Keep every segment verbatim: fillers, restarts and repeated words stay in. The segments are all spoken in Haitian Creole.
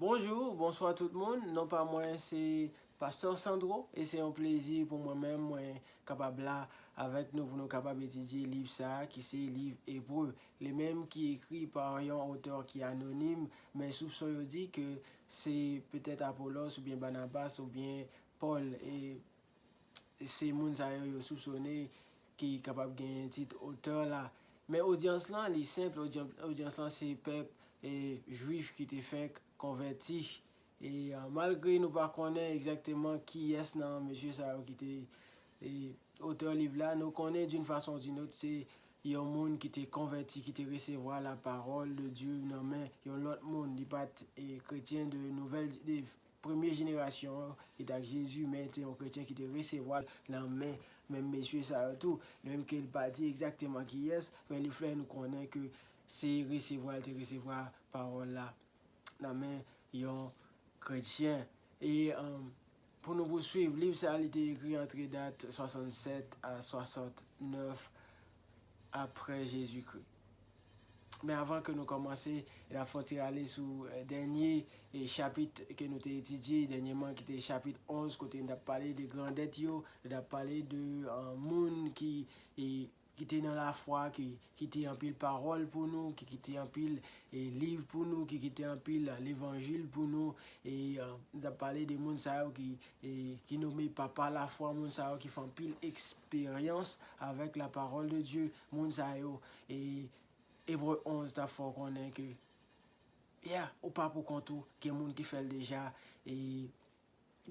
Bonjou, bonswa tout moun. Non pa mwen se Pastè Sandro e se yon plezi pou mwen menm mwen kapab la avèk nou pou nou kapab etidye liv sa a ki se liv Ebre. Li menm ki ekri pa yon otè ki anonim, men soupson yo di ke se petèt Apolos oubyen Banabas oubyen Pòl e se moun sa yo yo soupsone ki kapab genyen tit otè la. Men odyans lan, li senp, odyans, odyans lan se pèp e, jwif ki te fenk konvèti. E, a, malgre nou pa konnen egzakteman kiyès nan mesye sa yo ki te e, otè liv la, nou konnen d'une façon ou d'une autre se yon moun ki te konvèti, ki te resevwa la parole de Dieu nan men yon lòt moun. Li pa t e, kretyen de nouvèl, de premye jenerasyon an ki t ak Jezi, men te yon kretyen ki te resevwa l nan men menm mesye sa yo tou. Menm ke l pa di egzakteman kiyès, men li fè nou konnen ke se resevwa l te resevwa pawòl la nan men yon kretyen. E um, pou nou pouswiv, liv sa a li te ekri antre dat swasannsèt a swasannnèf apre Jezikri. Men avan ke nou kòmanse, n ap fè yon ti rale sou eh, dènye eh, chapit ke nou te etidye dènyèman, ki te chapit onz, kote n t ap pale de grandèt yo, n t ap pale de eh, moun ki eh, ki te nan lafwa, ki kite anpil pawòl pou nou, ki kite anpil eh, liv pou nou, ki kite anpil eh, levanjil pou nou. E eh, n t ap pale de moun sa yo ki, eh, ki nome papa lafwa, moun sa yo ki fè anpil eksperyans avèk la parole de Dieu, moun sa yo. E Ebre onz t ap fè w konnen ke, yeah, ou pa pou kont ou, gen moun ki fè l deja, e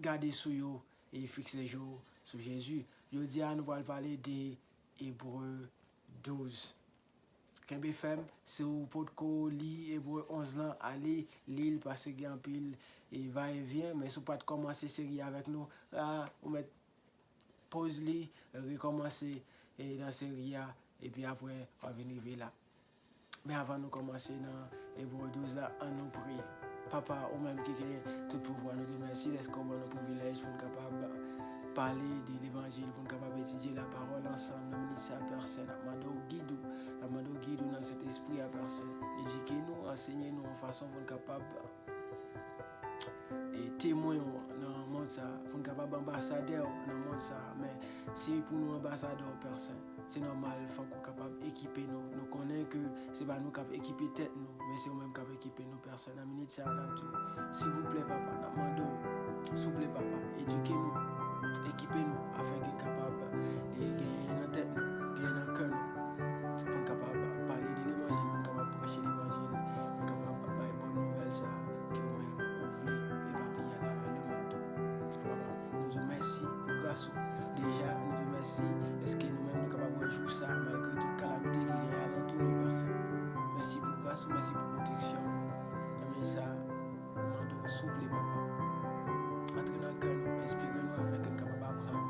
gade sou yo, e fikse je w sou Jezi. Jodi a, nou pral pale de Ebre douz. Kenbe fèm, si w potko li Ebre onz lan, ale li l, paske gen anpil e va e vyen, men si w pa t kòmanse seri avèk nou, a, ou mèt poz li, rekòmanse e, nan seri a, epi apre, w a vin rive la. Men avan nou kòmanse nan Ebre douz la, ann nou priye. Papa, ou menm ki gen tout pouvwa, nou di w mèsi dèske w ban nou privilèj pou n kapab pale de levanjil, pou n kapab etidye lapawòl ansanm nan minit sa a, Pè Sen. N ap mande w gid ou, n ap mande w gid ou nan Sentespri a, Pè Sen. Edike nou, ansenye nou yon fason pou n kapab e temwen w nan mond sa a, pou n kapab anbasadè w nan mond sa a. Men si pou nou anbasadè w, Pè Sen, se nòmal, fòk ou kapab ekipe nou. Nou konnen ke se pa nou k ap ekipe tèt nou, men se ou menm k ap ekipe nou, Pè Sen. Nan minit sa a, n ap di w, silvouplè, Papa, n ap mande w, souple, Papa, edike nou, ekipe nou, afenke n kapab e genyen nan tèt nou, genyen nan kè nou, pou n kapab pale de levanjil, pou n kapab preche levanjil, pou n kapab bay bòn nouvèl sa a ke ou menm ou vle epapiye atravè lemonn. Papa, nou di w mèsi pou gras ou. Deja, nou di w mèsi dèske nou menm nou kapab wè jou sa a, malgre tout kalamite ki genyen alantou nou, Pè Sen. Mèsi pou gras ou, mèsi pou pwoteksyon ou. Nan minit sa a, nou mande w, souple, Papa, antre nan kè nou, enspire nou afenke n kapab aprann.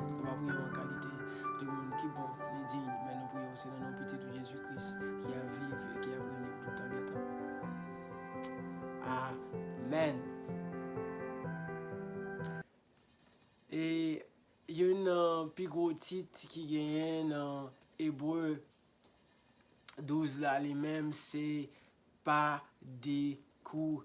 Nou pa priye w an kalite de moun ki bon ni diy, men nou priye w se nan non Pitit ou Jezi Kris ki ap viv e ki ap renye pou tout tan gen tan. Amèn. E youn nan pi gwo tit ki genyen nan Ebre douz la, li menm, se pa dekouraje.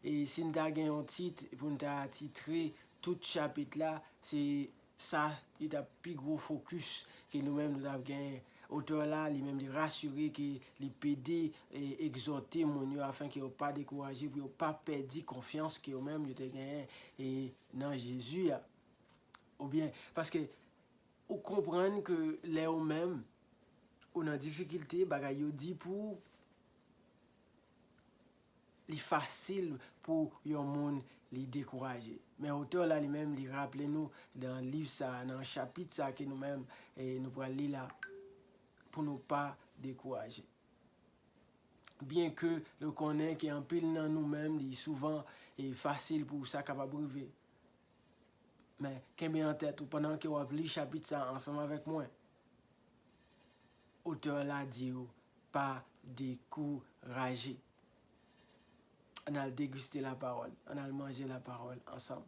E si n ta gen yon tit pou n ta titre tout chapit la, se sa ki t ap pi gwo fokis ke nou menm nou t ap genyen. Otè la, li menm, li rasire ke li pede e egzòte moun yo afenke yo pa dekouraje, pou yo pa pèdi konfyans ke yo menm yo te genyen e nan Jezi a. Oubyen, paske ou konprann ke lè ou menm ou nan difikilte, bagay yo di pou ou, li fasil pou yon moun li dekouraje. Men otè la li menm, li raple nou nan liv sa a, nan chapit sa a ke nou menm e nou pral li la, pou nou pa dekouraje. Byenke nou konnen ke anpil nan nou menm, li souvan e fasil pou sa kapab rive. Men kenbe an tèt ou pandan ke w ap li chapit sa a ansanm avèk mwen. Otè la di w pa dekouraje. Ann al degiste lapawòl, ann al manje lapawòl ansanm.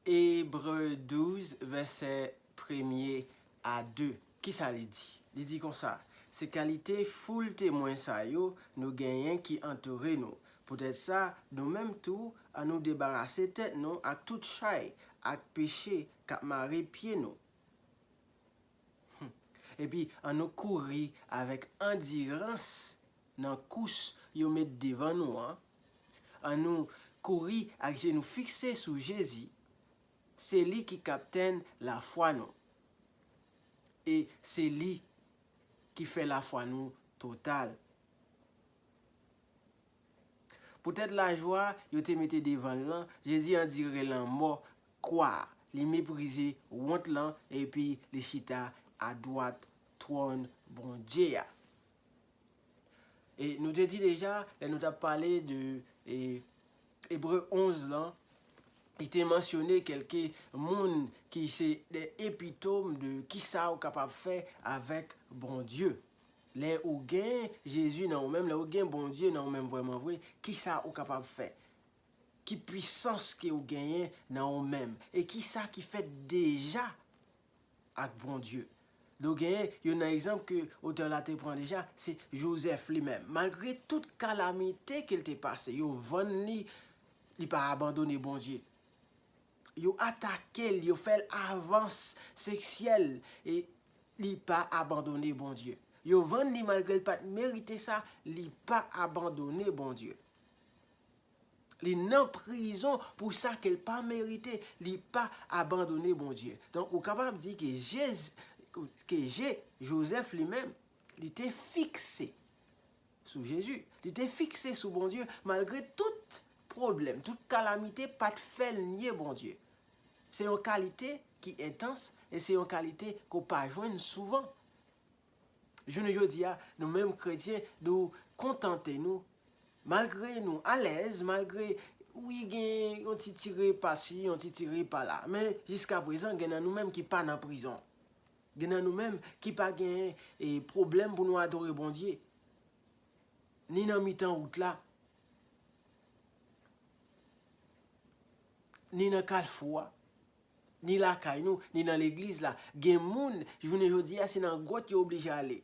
Ebre douz, vèsè premye a de. Kisa li di? Li di konsa, se kalite foul temwen sa yo nou genyen ki antoure nou. Poutèt sa, nou menm tou, annou debarase tèt nou ak tout chay, ak peche k ap mare pye nou. Hmm. Epi, annou kouri avèk andirans nan kous yo met devan nou an. Annou kouri ak je nou fikse sou Jezi. Se li ki kaptenn lafwa nou. E se li ki fè lafwa nou total. Poutèt lajwa yo te mete devan l lan, Jezi andire lanmò kwa a. Li meprize wont lan epi li chita adwat twòn Bondye a. E nou te di deja, lè nou t ap pale de e, Ebre onz lan, li te mansyone kèlke moun ki se de epitom de kisa ou kapab fè avèk Bondye. Lè ou gen Jezi nan ou menm, lè ou gen Bondye nan ou menm vrèman vre, kisa ou kapab fè? Ki pwisans ke ou genyen nan ou menm? E kisa ki fèt deja ak Bondye? Donk, genyen youn nan egzanp ke otè la te pran deja, se Jozèf li menm. Malgre tout kalamite ke l te pase, yo vann li, li pa abandone Bondye. Yo atake l, yo fè l avans seksyèl, e li pa abandone Bondye. Yo vann li malgre l pa t merite sa, li pa abandone Bondye. Li nan prizon pou sa ke l pa merite, li pa abandone Bondye. Donk, ou kapab di ke Jez, ke Je, Jozèf li menm, li te fikse sou Jezi. Li te fikse sou Bondye, malgre tout pwoblèm, tout kalamite pa t fè l nye Bondye. Se yon kalite ki entans e se yon kalite ke w pa jwenn souvan. Jounen jodi a, nou menm kretyen, nou kontante nou, malgre nou alèz, malgre, wi, gen yon ti tire pasi, yon ti tire pala. Men, jiska prezan, gen nan nou menm ki pa nan prizon. Gen nan nou menm ki pa gen, e, pwoblèm pou nou adore Bondye. Ni nan mitan wout la, ni nan kalfou a, ni lakay nou, ni nan legliz la. Gen moun, jounen jodi a, se nan gwòt yo oblije ale.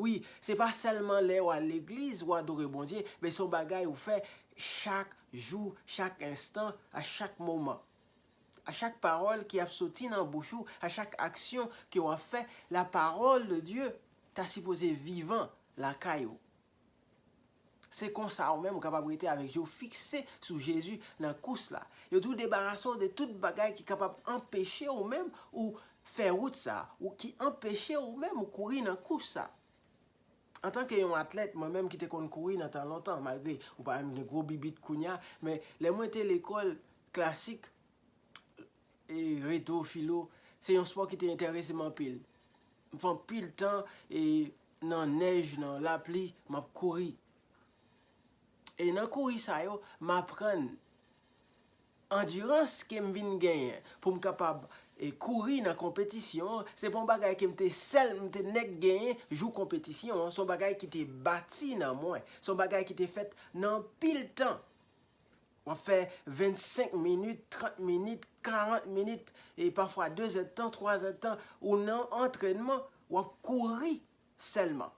Wi, se pa sèlman lè w al legliz, w adore Bondye, men se yon bagay ou fè chak jou, chak enstan, a chak moman. A chak pawòl ki ap soti nan bouch ou, a chak aksyon ke w ap fè, la parole de Dieu ta sipoze vivan lakay ou. Se konsa ou menm ou kapab rete avèk je w fikse sou Jezi nan kous la. Yo tou debarase w de tout bagay ki kapab anpeche ou menm ou fè wout sa, ou ki anpeche ou menm ou kouri nan kous sa. Antanke yon atlèt, mwen menm ki te konn kouri nan tan lontan, malgre ou pa menm gen gwo bibit kounye a, men lè mwen te lekòl klasik, e, retro filo, se yon spò ki te enterese m anpil. M fè anpil tan, e, nan nèj, nan lapli, m ap kouri. E nan kouri sa yo, m aprann andirans ke m vin genyen pou m kapab, e, kouri nan konpetisyon an. Se pa yon bagay ke m te sèl, m te nèk genyen jou konpetisyon an. Se yon bagay ki te bati nan mwen. Se yon bagay ki te fèt nan anpil tan. W ap fè vennsenk minit, trant minit, karant minit, e pafwa de zèdtan, twa zèdtan, ou nan antrènman, w ap kouri sèlman.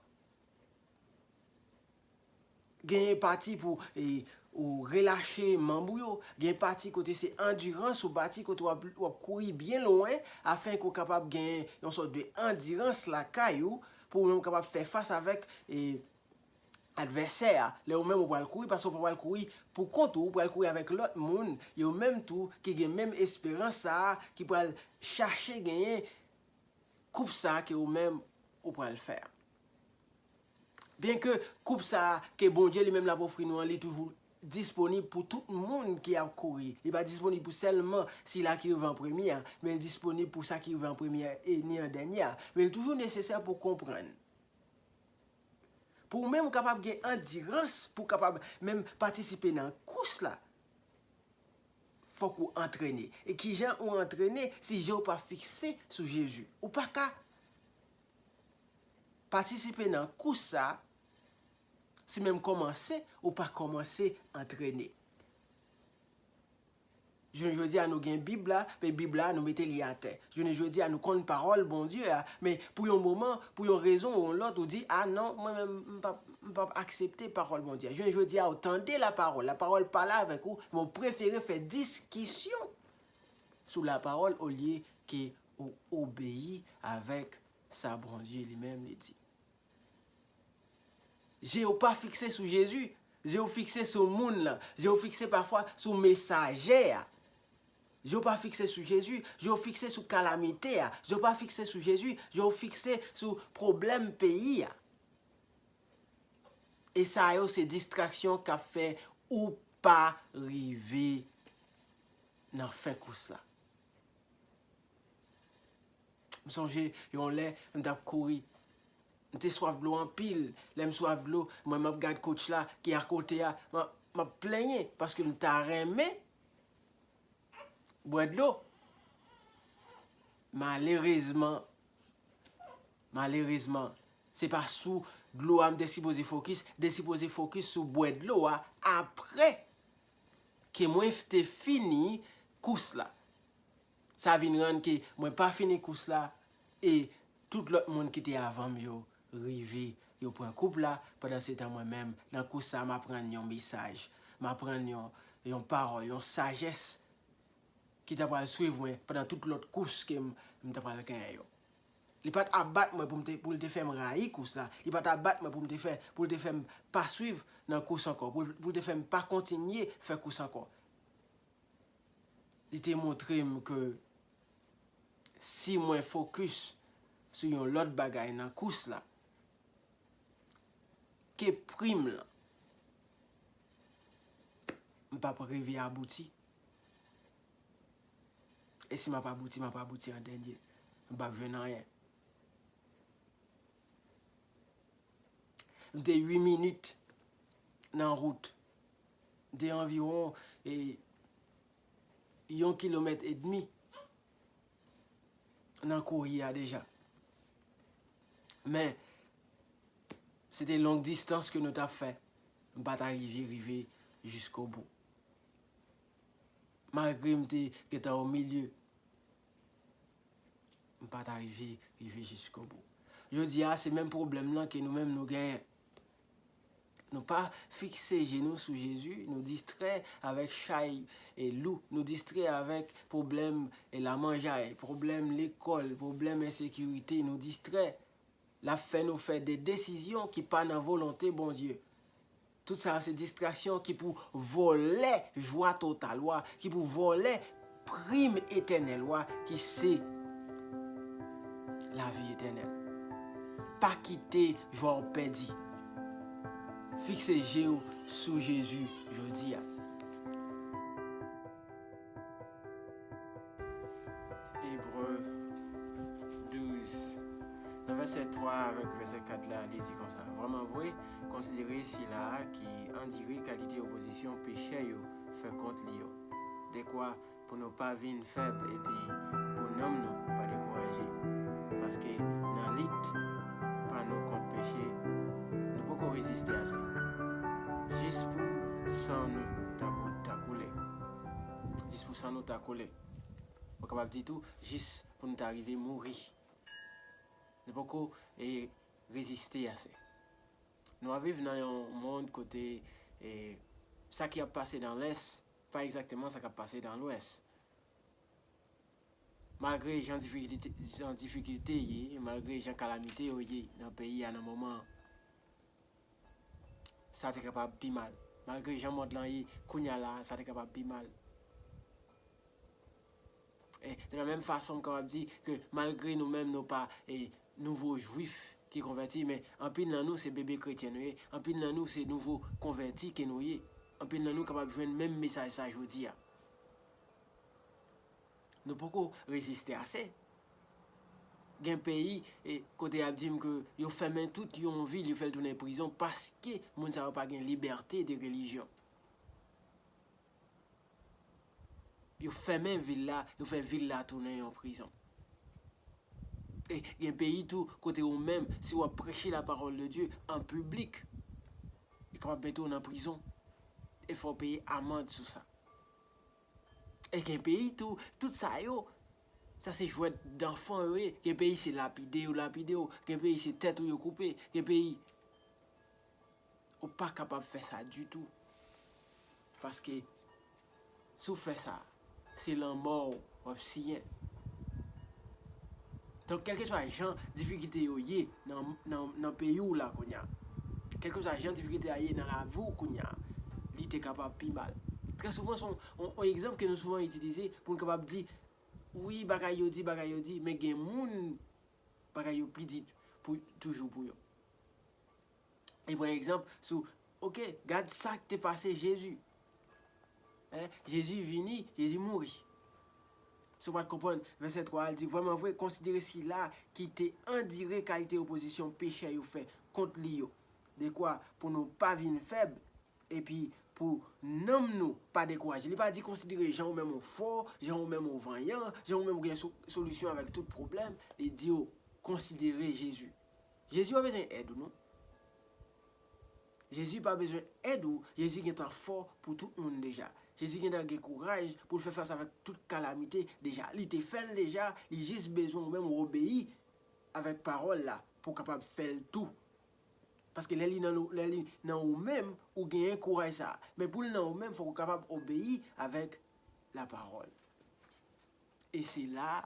Genyen pati pou, e, ou relache manm ou yo, gen pati kote se andirans ou bati kote w ap, w ap kouri byen lwen, afen ke w kapab gen yon sòt de andirans lakay ou, pou ou menm kapab fè fas avèk, e, advèsè a, lè ou menm ou pral kouri, paske ou pa pral kouri pou kont ou, ou pral kouri avèk lòt moun, yo menm tou ki gen menm esperans sa a, ki pral chache genyen koup sa a ke ou menm ou pral fè a. Byenke koup sa a ke Bondye li menm l ap ofri nou an, li toujou disponib pou tout moun ki ap kouri. Li pa disponib pou sèlman sila ki rive an premye a, men li disponib pou sa ki rive an premye a e ni an dènye a. Men li toujou nesesè pou konprann. Pou ou menm ou kapab gen andirans, pou w kapab menm patisipe nan kous la, fòk ou antrene. E kijan ou antrene si je w pa fikse sou Jezi? Ou pa ka patisipe nan kous sa, si menm kòmanse, ou pa kòmanse antrene. Jounen jodi a, nou gen Bib la, men Bib la, nou mete li atè. Jounen jodi a, nou konn pawòl Bondye a, men pou yon moman, pou yon rezon ou yon lòt, ou di, "A non, mwen menm, m p ap, m p ap aksepte pawòl Bondye a." Jounen jodi a, ou tande lapawòl, lapawòl pale avèk ou, men ou prefere fè diskisyon sou lapawòl olye ke ou obeyi avèk sa Bondye li menm li di. Je w pa fikse sou Jezi, je w fikse sou moun nan, je w fikse pafwa sou mesajè a. Je w pa fikse sou Jezi, je w fikse sou kalamite a, je w pa fikse sou Jezi, je w fikse sou pwoblèm peyi a. E sa yo se distraksyon k ap fè ou pa rive nan fen kous la. M sonje yon lè m t ap kouri. M te swaf dlo anpil. Lè m swaf dlo, mwen m ap gad coach la ki akote a, m ap, m ap plenyen paske m ta renmen bwè dlo. Malerezman, malerezman, se pa sou dlo a m te sipoze fokis, m te sipoze fokis sou bwè dlo a apre ke mwen te fini kous la. Sa vin rann ke mwen pa fini kous la e tout lòt moun ki te avan m yo rive, yo pran koup la, pandan se tan mwen menm, nan kous sa, m aprann yon mesaj, m aprann yon, yon pawòl, yon sajès ki ta pral swiv mwen pandan tout lòt kous ke m, m ta pral genyen yo. Li pa t ap bat mwen pou m te, pou l te fè m rayi kous la. Li pa t ap bat mwen pou m te fè, pou l te fè m pa swiv nan kous ankò, pou l, pou l te fè m pa kontinye fè kous ankò. Li te montre m ke si mwen fokis sou yon lòt bagay nan kous la, ke pri m lan, m p ap rive abouti. E si m ap abouti, m ap abouti an dènye. M p ap jwenn anyen. M te uit minit nan wout. M te anviwon, e, yon kilomèt edmi nan kouri a deja. Men, se te long distans ke nou t ap fè. M pa ta rive, rive jiskobou. Malgre m te gentan o milye, m pa ta rive, rive jiskobou. Jodi a, se menm pwoblèm lan ke nou menm nou genyen. Nou pa fikse je nou sou Jezi, nou distrè avèk chay e lou, nou distrè avèk pwoblèm e lamanjay, pwoblèm lekòl, pwoblèm ensekirite, nou distrè. L ap fè nou fè de desizyon ki pa nan volonte Bondye. Tout sa yo se distraksyon ki pou vòlè jwa total ou a, ki pou vòlè prim etènèl ou a, ki se lavi etènèl. Pa kite jwa w pèdi. Fikse je w sou Jezi jodi a. Ebre douz, nan vèsè twa avèk vèsè kat la, li di konsa: Vrèman vre, konsidere sila a ki andire kalite opozisyon pechè yo fè kont li yo, dekwa pou nou pa vin fèb epi pou nanm nou pa dekouraje. Paske nan lit pa nou kont peche, nou poko reziste ase. Jis pou san nou ta pou, ta koule. Jis pou san nou ta koule. Ou kapab di tou, jis pou nou ta rive mouri. Nou poko, e, reziste ase. Nou ap viv nan yon mond kote, e, sa ki ap pase nan Lès pa egzakteman sa k ap pase nan Lwès. Malgre jan difikilte, jan difikilte ye, malgre jan kalamite yo ye nan peyi a nan moman an, sa te kapab pi mal. Malgre jan mond lan ye kounye a la, sa te kapab pi mal. E, de la menm fason, m kapab di ke malgre nou menm nou pa, e, nouvo jwif ki konvèti, men anpil nan nou se bebe kretyen nou ye, anpil nan nou se nouvo konvèti ke nou ye. Anpil nan nou kapab jwenn menm mesaj sa jodi a. Nou poko reziste ase. Gen peyi, e, kote y ap di m ke yo fèmen tout yon vil, yo fè l tounen prizon paske moun sa yo pa gen libète de relijyon. Yo fèmen vil la, yo fè vil la tounen yon prizon. E gen peyi tou kote ou menm, si w ap preche la parole de Dieu an piblik, yo kapab mete w nan prizon. E fò w peye amand sou sa. E gen peyi tou, tout sa yo, sa se jwèt danfan yo ye. Gen peyi se lapide yo lapide w, gen peyi se tèt ou yo koupe, gen peyi ou pa kapab fè sa ditou. Paske si w fè sa, se lanmò w w ap siyen. Donk, kèlkeswa jan difikilte yo ye nan, nan, nan peyi w la kounye a, kèlkeswa jan difikilte a ye nan lavi w kounye a, li te kapab pi mal. Trè souvan, se yon, yon, yon egzanp ke nou souvan itilize pou n kapab di, wi, bagay yo di, bagay yo di, men gen moun, bagay yo pi di pou, toujou pou yo. E pran egzanp sou, oke, gad sa k te pase Jezi. Hein? Jezi vini, Jezi mouri. Si w pa t konprann, vèsè twa a, l di, vrèman vre, konsidere sila ki te andire kalite opozisyon pechè yo fè kont li yo, dekwa pou nou pa vin fèb, epi pou nanm nou pa dekouraje. Li pa di konsidere jan ou menm ou fò, jan ou menm ou vanyan, jan ou menm ou gen so-, solisyon avèk tout pwoblèm. Li di w konsidere Jezi. Jezi pa bezwen èd ou non. Jezi pa bezwen èd ou, Jezi gentan fò pou tout moun deja. Jezi gentan gen kouraj pou l fè fas avèk tout kalamite deja. Li te fè l deja, li jis bezwen ou menm ou obeyi avèk pawòl la pou w kapab fè l tou. Paske lè li nan, lè li nan ou menm, ou genyen kouraj sa a. Men pou l nan ou menm, fòk ou kapab obeyi avèk lapawòl. E se la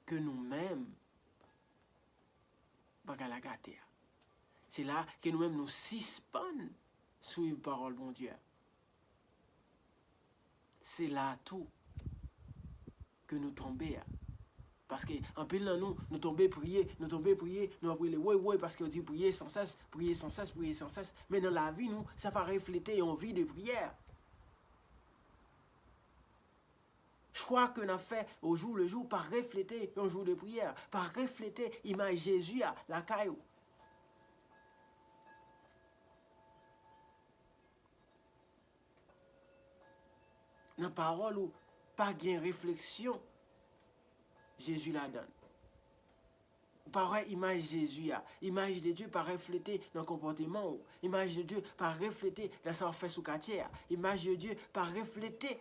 ke nou menm, bagay la gate a. Se la ke nou menm nou sispann swiv pawòl Bondye a. Se la tou ke nou tonbe a. Paske anpil nan nou, nou tonbe priye, nou tonbe priye, nou ap rele woy woy paske yo di priye san sès, priye san sès, priye san sès. Men nan lavi nou, sa pa reflete yon vi de priyè. Chwa ke n ap fè au jour le jour pa reflete yon jou de priyè, pa reflete imaj Jezi a lakay ou. Nan pawòl ou, pa gen refleksyon Jezi ladan l. Ou pa wè imaj Jezi a. Imaj de Dye pa reflete nan konpòteman ou. Imaj de Dye pa reflete nan sa w ap fè sou katye a. Imaj de Dye pa reflete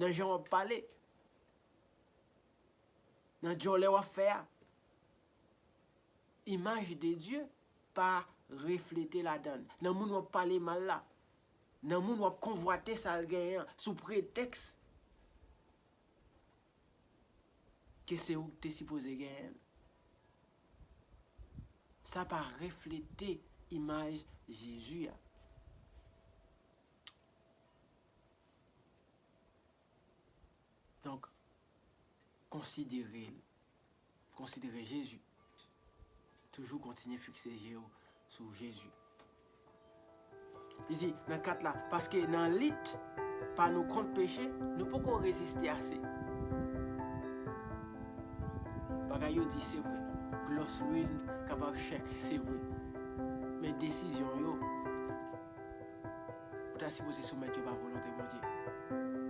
nan jan w ap pale, nan djòlè w ap fè a. Imaj de Dye pa reflete ladan l. Nan moun w ap pale mal la, nan moun w ap konvwate sa l genyen an sou pretèks ke se ou k te sipoze genyen l. Sa pa reflete imaj Jezi a. Donk, konsidere l. Konsidere Jezi. Toujou kontinye fikse je w sou Jezi. Li di nan kat la, paske nan lit pa nou kont peche, nou poko reziste ase. Bagay yo di se vre, glòs lwil kapab chèk, se vre. Men desizyon yo, ou ta sipoze soumèt yo ba volonte Bondye.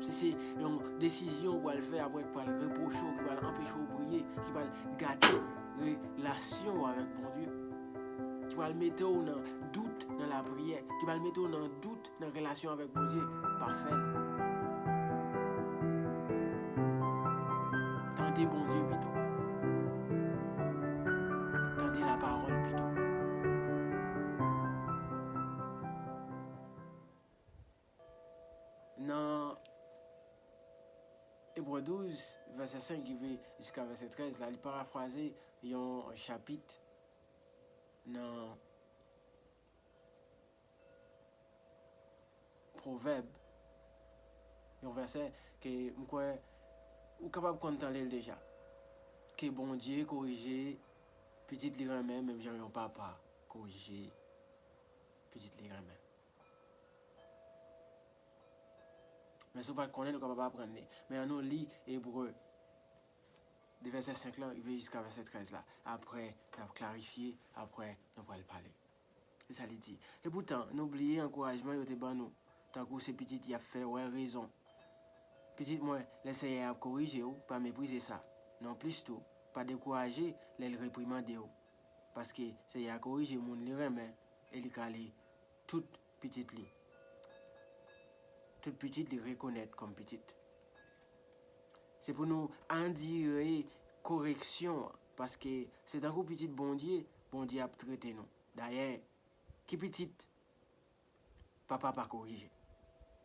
Si se yon desizyon ou pral fè apre ki pral repwoche w, ki pral anpeche w priye, ki pral gate relasyon w avèk Bondye, ki pral mete w nan dout nan lapriyè, ki pral mete w nan dout nan relasyon avèk Bondye, pa fè l. Tande Bondye pito. Tande lapawòl pito. Nan Ebre douz, vèsè senk rive jiska vèsè trèz la, li parafraze yon chapit nan Pwovèb, yon vèsè ke m kwè ou kapab konn tande l deja. Ke Bondye korije pitit li renmen, menm jan yon papa korije pitit li renmen. Men si w pa t konnen, nou kapab aprann li. Men ann nou li Ebre de vèsè senk lan rive jiska vèsè trèz la. Apre, n ap klarifye, apre, nou pral pale. Se sa li di. Epoutan, nou bliye ankourajman yo te ban nou, tankou se pitit y ap fè wè rezon. Pitit mwen, lè Seyè a ap korije w, pa meprize sa. Nonplis tou, pa dekouraje lè l reprimande w, paske Seyè a korije moun li renmen e li kale tout pitit li. Tout pitit li rekonèt kòm pitit. Se pou nou andire koreksyon an, paske se tankou pitit Bondye, Bondye ap trete nou. Dayè, ki pitit papa pa korije?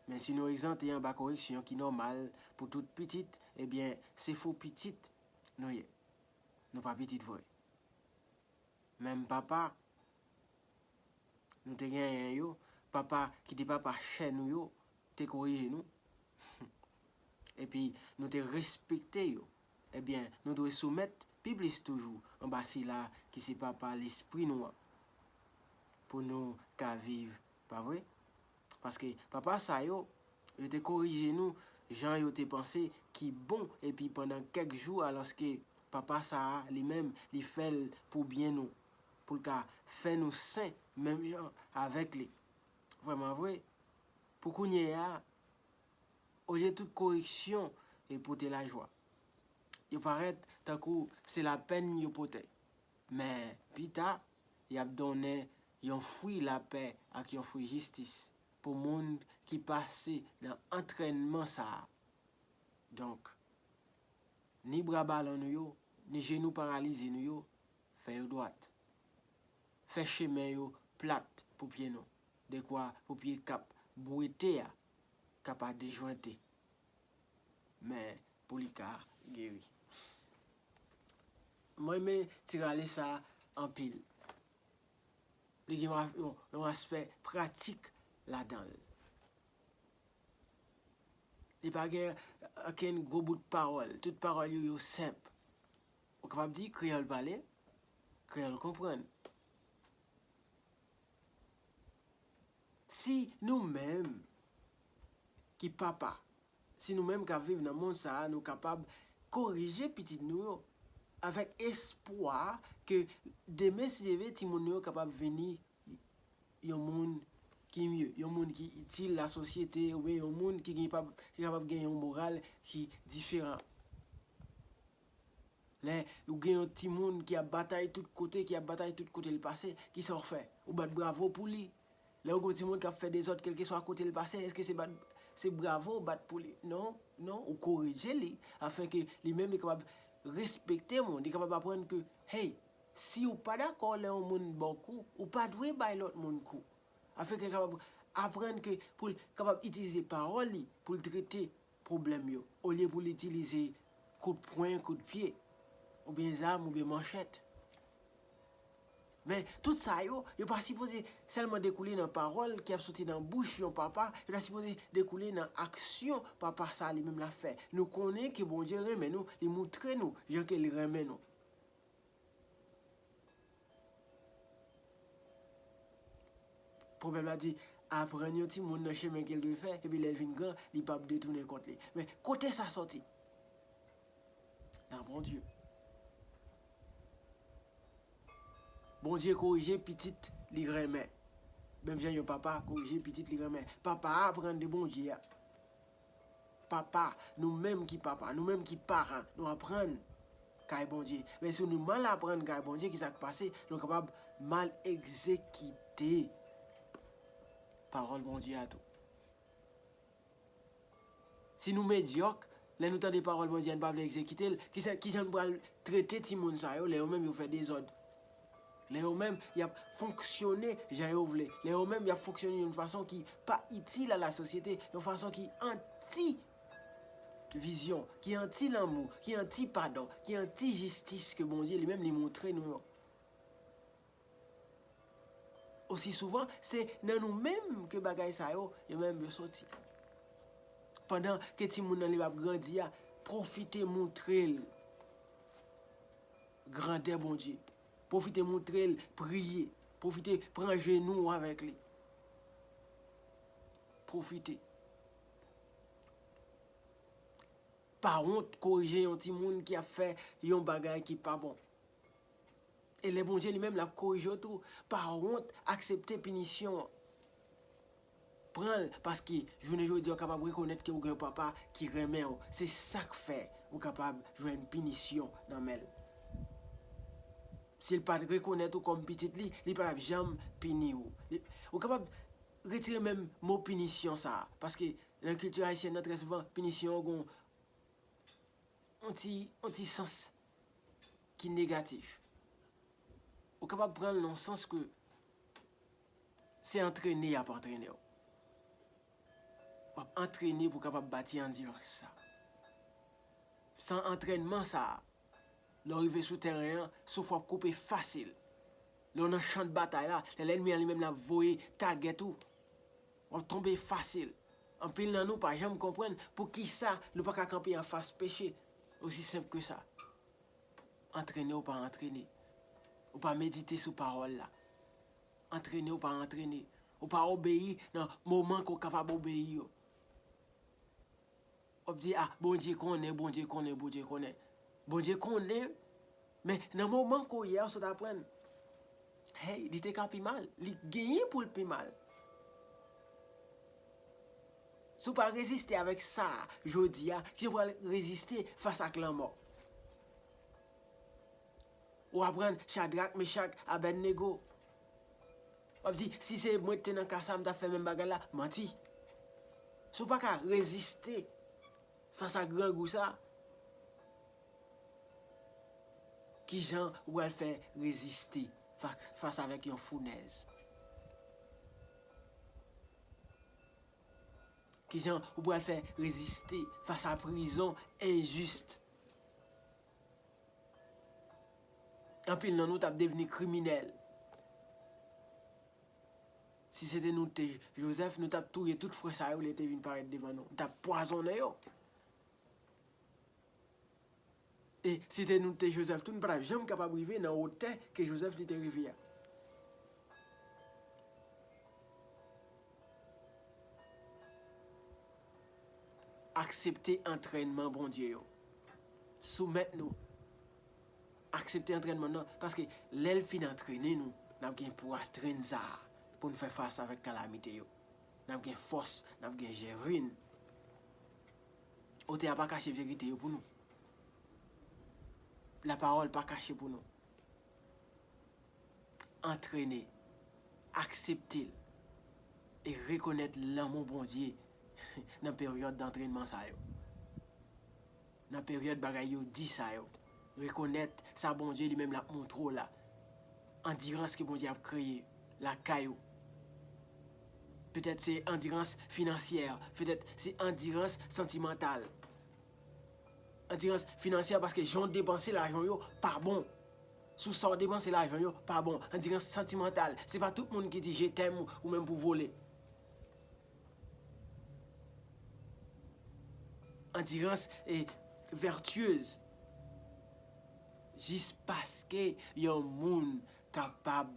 Men si nou egzante anba koreksyon ki nòmal pou tout pitit, ebyen, se fo pitit nou ye. Nou pa pitit vre. Menm papa nou te genyen yo, papa ki te papa chè nou yo, te korije nou. Epi nou te respekte yo. Ebyen, nou dwe soumèt pi plis toujou anba sila ki se papa lespri nou an, pou nou ka viv, pa vre? Paske papa sa yo, yo te korije nou jan yo te panse ki bon, epi pandan kèk jou, alòske papa sa a, li menm, li fè l pou byen nou, pou l ka fè nou sen menm jan avèk li. Vrèman vre, pou kounye a, olye tout koreksyon e pote lajwa, yo parèt tankou se lapèn yo pote. Men, pita, y ap donnen yon fwi lapè ak yon fwi jistis pou moun ki pase nan antrènman sa a. Donk, ni bra balon nou yo, ni jenou paralize nou yo, fè yo dwat. Fè chemen yo plat pou pye nou, dekwa pou pye k ap bwete a ka pa dejwente, men pou li ka geri. Mwen renmen ti rale sa anpil. Li gen yon, yon, yon aspè pratik ladan l. Li pa gen okenn gwo bout pawòl. Tout pawòl yo, yo senp. Ou kapab di, kreyòl pale, kreyòl konprann. Si nou menm ki papa, si nou menm k ap viv nan mond sa a, nou kapab korije pitit nou yo avèk espwa ke demen, si Dye vle, timoun nou yo kapab vini yon moun ki mye, yon moun ki itil lasosyete, oubyen yon moun ki gen, ki kapab gen yon moral ki diferan. Lè ou gen yon timoun ki ap batay tout kote, ki ap batay tout kote l pase, kisa w fè? Ou bat bravo pou li. Lè ou gen yon timoun k ap fè dezòd kèlkeswa kote l pase, èske se bat, se bravo ou bat pou li? Non, non, ou korije li, afenke li menm li kapab respekte moun, li kapab aprann ke, hey, si ou pa dakò lè yon moun ba w kou, ou pa dwe bay lòt moun kou. Afenke l kapab aprann ke pou l kapab itilize pawòl li pou l trete pwoblèm yo, olye pou l itilize kout pwen, kout pye, oubyen zam, oubyen manchèt. Men, tout sa yo, yo pa sipoze sèlman dekoule nan pawòl ki ap soti nan bouch yon papa, yo ta sipoze dekoule nan aksyon papa sa a li menm l ap fè. Nou konnen ke Bondye renmen nou, li moutre nou jan ke li renmen nou. Pwovèb la di, aprann yon timoun nan chemen ke l dwe fè, epi lè l vin gran, li p ap detounen kont li. Men, kote sa sòti? Nan Bondye. Bondye korije pitit li renmen. Menm jan yon papa korije pitit li renmen. Papa a aprann de Bondye a. Papa, nou menm ki papa, nou menm ki paran, nou aprann kay Bondye. Men si nou mal aprann kay Bondye, kisa k pase? Nou kapab mal egzekite pawòl Bondye a tou. Si nou medyòk, lè nou tande pawòl Bondye a, nou pa vle egzekite l, kisa, kijan nou pral trete timoun sa yo lè yo menm yo fè dezòd? Lè yo menm y ap fonksyone jan yo vle, lè yo menm y ap fonksyone yon fason ki pa itil a lasosyete, yon fason ki anti vizyon, ki anti lanmou, ki anti padon, ki anti jistis ke Bondye li menm li montre nou yo. Osi souvan, se nan nou menm ke bagay sa yo, yo menm yo soti. Pandan ke timoun nan li ap grandi a, pwofite montre l grandè Bondye. Pwofite montre l priye. Pwofite pran jenou w avèk li. Pwofite. Pa wont korije yon timoun ki ap fè yon bagay ki pa bon. E lè Bondye li menm l ap korije w tou, pa wont aksepte pinisyon an. Pran l, paske jounen jodi a w kapab rekonèt ke w gen yon papa ki renmen w. Se sa k fè ou kapab jwenn pinisyon nan men l. Si l pa t rekonèt ou kòm pitit li, li pa t ap janm pini w. Li, ou kapab retire menm mo pinisyon sa a, paske Nan kilti ayisyèn nan, trè souvan, pinisyon an gen yon ti, yon ti sans ki negatif. Ou kapab pran l nan sans ke se antrene y ap antrene w. W ap antrene pou w kapab bati andirans sa. San antrènman sa, lè w rive sou tèren an, souf w ap koupe fasil. Lè w nan chan de batay la, lè lènmi an li menm l ap voye tagèt ou, w ap tonbe fasil. Anpil nan nou pa janm konprann poukisa nou pa ka kanpe anfas peche. Osi senp ke sa. Antrene ou pa antrene. Ou pa medite sou pawòl la. Antrene ou pa antrene. Ou pa obeyi nan moman ke w kapab obeyi yo. W ap di, "Ah, Bondye konnen, Bondye konnen, Bondye konnen." Bondye konnen, men nan moman ke w ye a, w sot aprann, hey, li te ka pi mal. Li genyen pou l pi mal. Si w pa reziste avèk sa jodi a, kijan w pral reziste fas ak lanmò? Ou aprann Chadrak, Mechak, Abèdnego. W ap di, "Si se mwen ki te nan ka sa, m t ap fè menm bagay la." Manti. Si w pa ka reziste fas a grangou sa, kijan ou pral fè reziste fa-, fas avèk yon founèz? Kijan ou pral fè reziste fas a prizon enjis? Anpil nan nou t ap devni kriminèl. Si se te nou te Jozèf, nou t ap touye tout frè sa yo lè te vin parèt devan nou. Nou t ap pwazonnen yo. E si te nou te Jozèf tou, nou pa t ap janm kapab rive nan wotè ke Jozèf li te rive a. Aksepte antrènman Bondye yo. Soumèt nou. Aksepte antrènman nan, paske lè l fin antrene nou, n ap gen pwatrin sa a pou n fè fas avèk kalamite yo. N ap gen fòs, n ap gen jèvrin. Otè a pa kache verite yo pou nou. Lapawòl pa kache pou nou. Antrene, aksepte l, e rekonèt lanmou Bondye nan peryòd dantrènman sa yo. Nan peryòd bagay yo di sa yo, rekonèt sa Bondye li menm l ap montre w la. Andirans ke Bondye ap kreye lakay ou. Petèt se andirans finansyè, petèt se andirans santimantal. Andirans finansyè paske jan w depanse lajan w yo pa bon. Sou sa w depanse lajan w yo pa bon. Andirans santimantal, se pa tout moun ki di je t'aime ou, ou menm pou vole. Andirans e vètyez. Jis paske yon moun kapab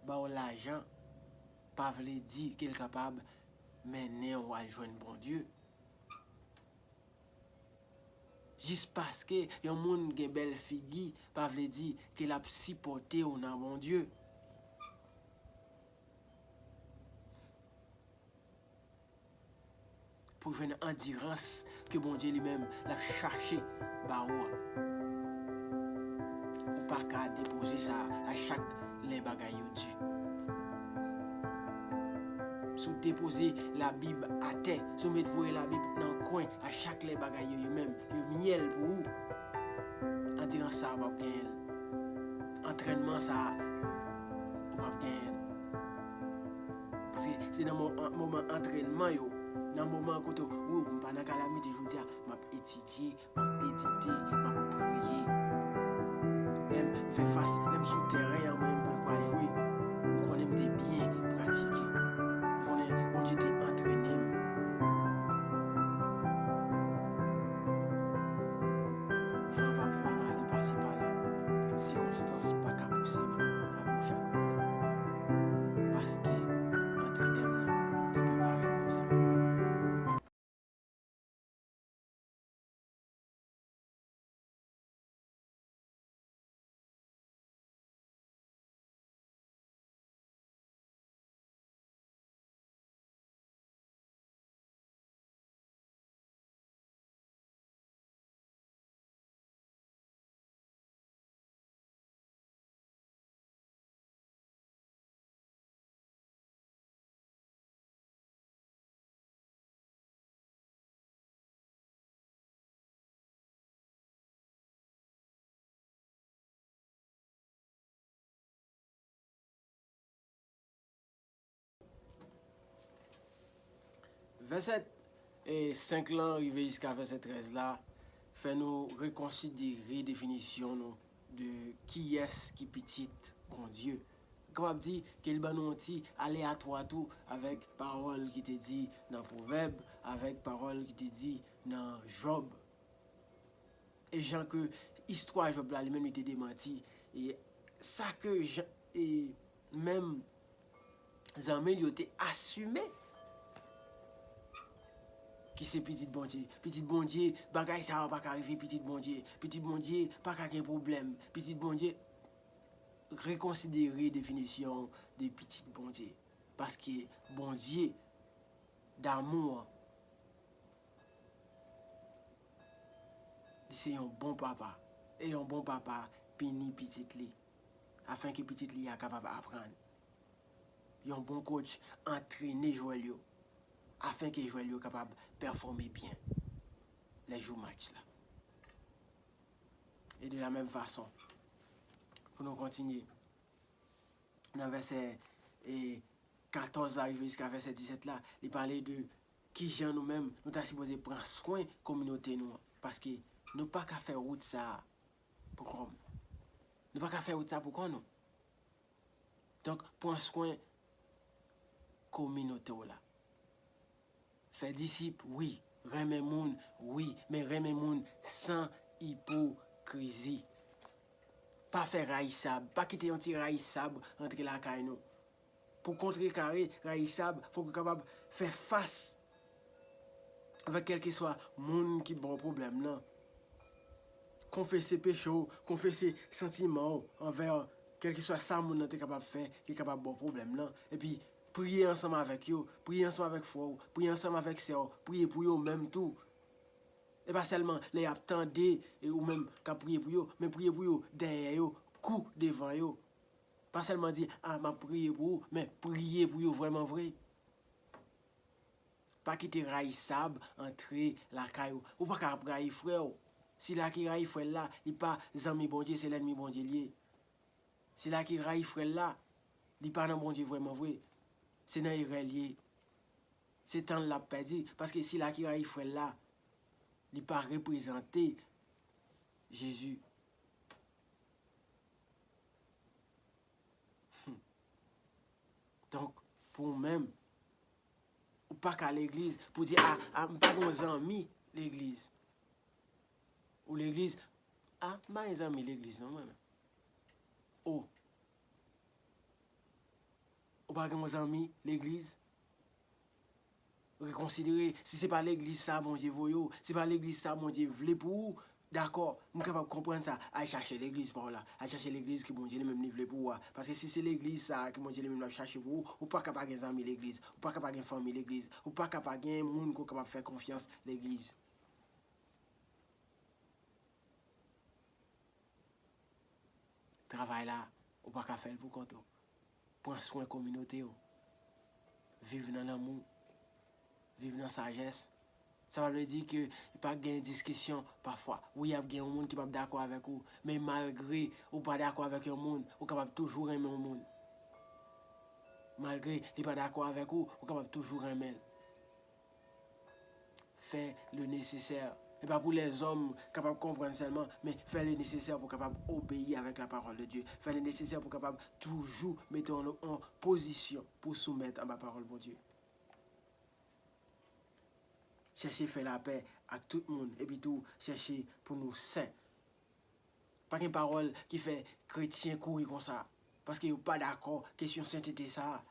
ba w lajan, pa vle di ke l kapab mennen w al jwenn Bondye. Jis paske yon moun gen bèl figi, pa vle di ke l ap sipòte w nan Bondye. Pou jwenn andirans ke Bondye li menm l ap chache ba ou an. Ou pa ka depoze sa a chak lè bagay yo di. Si w depoze Labib atè, si w met voye Labib nan kwen a chak lè bagay yo, yo menm, yo myèl pou ou, andirans sa a w p ap genyen l. Antrènman sa a, ou p ap genyen l. Paske se nan mo-, an-, moman antrènman yo, nan moman kote, wo, m pa nan kalamite jodi a, m ap etidye, m ap medite, m ap priye. Lè m fè fas, lè m sou tèren an, mwen, mwen pral jwe, m konnen m te byen pratike. M konnen Bondye te antrene m. Van p ap voye m ale pase pala. Sikonstans pa ka pouse m a goch a dwat. Paske antrenè m nan te prepare m pou sa. Vèsè, e, senk lan rive jiska vèsè trèz la fè nou rekonsidere definisyon nou de kiyès ki pitit Bondye. Kapab di ke li ban nou yon ti aleyatwa tou avèk pawòl ki te di nan Pwovèb, avèk pawòl ki te di nan Jòb. E jan ke istwa Jòb la li menm li te demanti, e sa ke Jan, e menm zanmi l yo te asime ki se pitit Bondye. Pitit Bondye, bagay sa yo pa ka rive pitit Bondye. Pitit Bondye pa ka gen pwoblèm. Pitit Bondye, rekonsidere definisyon de pitit Bondye. Paske Bondye damou an, li se yon bon papa. E yon bon papa pini pitit li, afenke pitit li a kapab aprann. Yon bon coach antrene jwè l yo, afenke jwè l yo kapab pèfòme byen lè jou match la. E de la menm fason, pou nou kontinye, nan vèsè, e, katòz la rive jiska vèsè disèt la, li pale de kijan nou menm nou ta sipoze pran swen kominote nou an. Paske nou pa ka fè wout sa a pou kò nou. Nou pa ka fè wout sa pou kò nou. Donk, pran swen kominote w la. Fè disip, wi. Renmen moun, wi. Men renmen moun san ipokrizi. Pa fè rayisab. Pa kite yon ti rayisab antre lakay nou. Pou kontrekare rayisab, fòk ou kapab fè fas avèk kèlkeswa moun ki ba w pwoblèm nan. Konfese peche w, konfese santiman w anvè kèlkeswa sa moun nan te kapab fè ki kapab ba w pwoblèm nan. Epi, priye ansanm avèk yo, priye ansanm avèk frè w, priye ansanm avèk sè w, priye pou yo menm tou. E pa sèlman lè y ap tande, e ou menm k ap priye pou yo, men priye pou yo dèyè yo, kou devan yo. Pa sèlman di, a, m ap priye pou ou, men priye pou yo vrèman vre. Pa kite rayisab antre lakay ou. Ou pa ka ap rayi frè w. Sila ki rayi frè l la, li pa zanmi Bondye, se lènmi Bondye l ye. Sila ki rayi frè l la, li pa nan Bondye vrèman vre. Se nan erè l ye. Se tan l l ap pèdi, paske sila ki rayi frè l la, li pa reprezante Jezi. Hmm. Donk, pou ou menm, ou pa ka legliz pou di, a, a, m pa gen zanmi legliz. Ou legliz, a, m pa gen zanmi legliz non, mwen menm. O. Ou pa gen yon zanmi legliz? Rekonsidere, si se pa legliz sa Bondye voye w, se pa legliz sa Bondye vle pou ou, dakò, m kapab konprann sa, al chache legliz pa w la, al chache legliz ke Bondye li menm li vle pou ou a. Paske si se legliz sa ke Bondye li menm l ap chache pou ou, ou pa ka pa gen zanmi legliz, ou pa ka pa gen fanmi legliz, ou pa ka pa gen moun ke w kapab fè konfyans legliz. Travay la, ou pa ka fè l pou kont ou. Pran swen kominote w. Viv nan lanmou. Viv nan sajès. Sa pa vle di ke pa gen diskisyon pafwa. Wi, ap gen yon moun ki p ap dakò avèk ou, men malgre ou pa dakò avèk yon moun, ou kapab toujou renmen yon moun. Malgre li pa dakò avèk ou, ou kapab toujou renmen l. Fè le nesesè. E pa pou lèzòm kapab konprann sèlman, men fè le nesesè pou kapab obeyi avèk la parole de Dieu. Fè le nesesè pou kapab toujou mete w an, an pozisyon pou soumèt anba pawòl Bondye. Chèche fè lapè ak tout moun, epi tou chèche pou nou sen. Pa gen pawòl ki fè kretyen kouri konsa, paske yo pa dakò kesyon sentete sa a.